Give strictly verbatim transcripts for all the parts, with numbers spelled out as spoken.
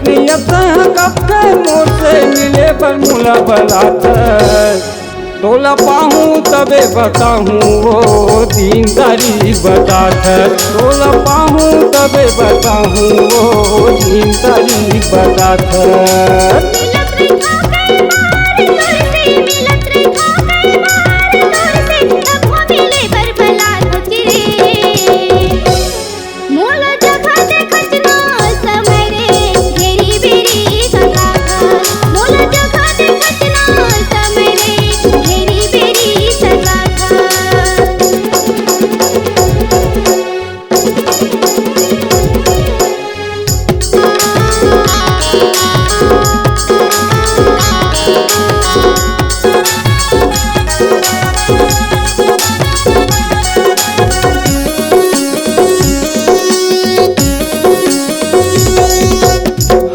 नियत ह कब के मोर से मिले बर मोला बलात। तोला पाहूं तबे बताहूं वो दिन तारीख बतात। तोला पाहूं तबे बताहूं वो दिन तारीख बतात। मिलत रहिथों कई बार तोर से, मिलत रहिथों कई बार तोर से, तभो मिले बर बलात होथे रे। मोला जगह देखत ना समय रे, घेरी बेरी सताथा। मोला जगह देखत ना समय रे, घेरी बेरी सताथा।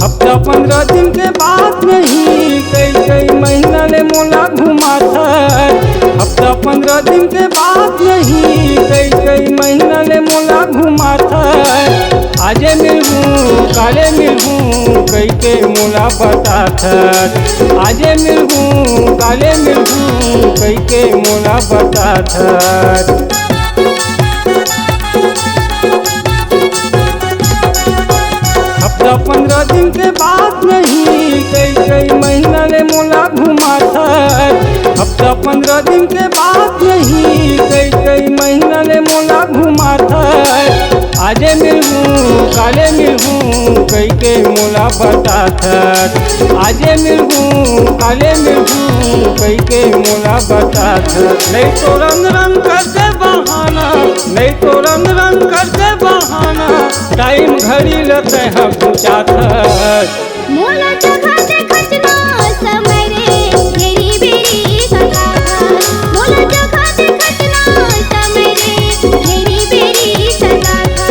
हफ्ता पंद्रह दिन के बात नहीं, कई कई महीना ले मोला घुमाथस। हफ्ता पंद्रह दिन के बात नहीं, कई कई महीना ले मोला घुमाथस। आजे मिलहूं, काले मिलहूं, कई के मोला बताथस। आजे मिलहूं, काले मिलहूं, कई के मोला बताथस। हफ्ता पंद्रह दिन के बात नहीं, कई कई महीना ले मोला घुमाथस। हफ्ता पंद्रह दिन के बात नहीं, कई कई महीना ले मोला घुमाथस। आजे मिलहूं, काले मिलहूं, कई के मोला बताथस। आजे मिलहूं, काले मिलहूं, कई के मोला बताथस। नहीं तो रंग रंग करके बहाना, नहीं तो रंग रंग करके बहाना, टाइम घड़ी ल तैं ह बुझाथस। मोला जगह देखत ना समय रे, घेरी बेरी सताथा। मोला जगह देखत ना समय रे, घेरी बेरी सताथा।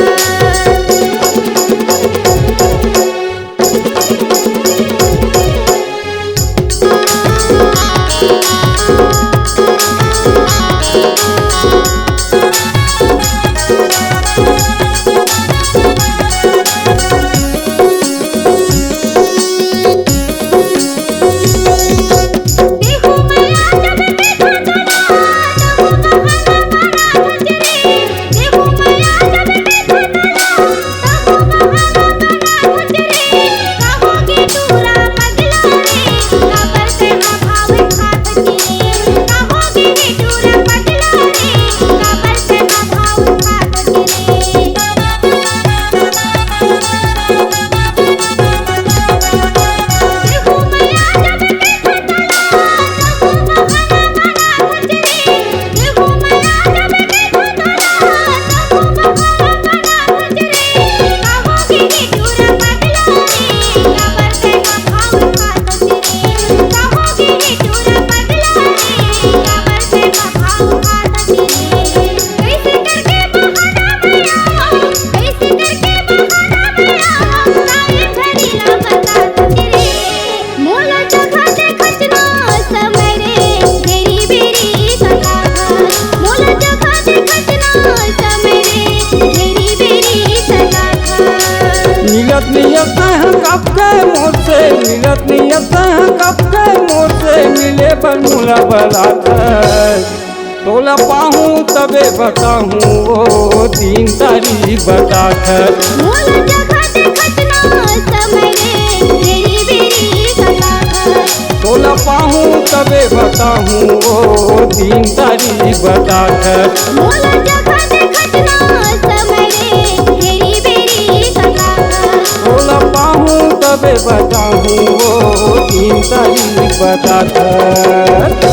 मोला जगह देखत ना समय रे, घेरी बेरी सताथा। मोला जगह देखत ना समय रे, घेरी बेरी सताथा। मिलत नियत ह कब के मोर से, मिलत नियत ह कब के मोर से, मिले बर मोला बलाथस। तोला पाहूं तबे बताहूं वो दिन तारीख बतात। मोला जगह देखत ना समय रे, घेरी बेरी सताथा। तोला पाहूं तबे बताहूं वो दिन तारीख बतात। मोला जगह देखत ना समय रे, घेरी बेरी सताथा। तोला पाहूं तबे बताहूं वो दिन तारीख बतात।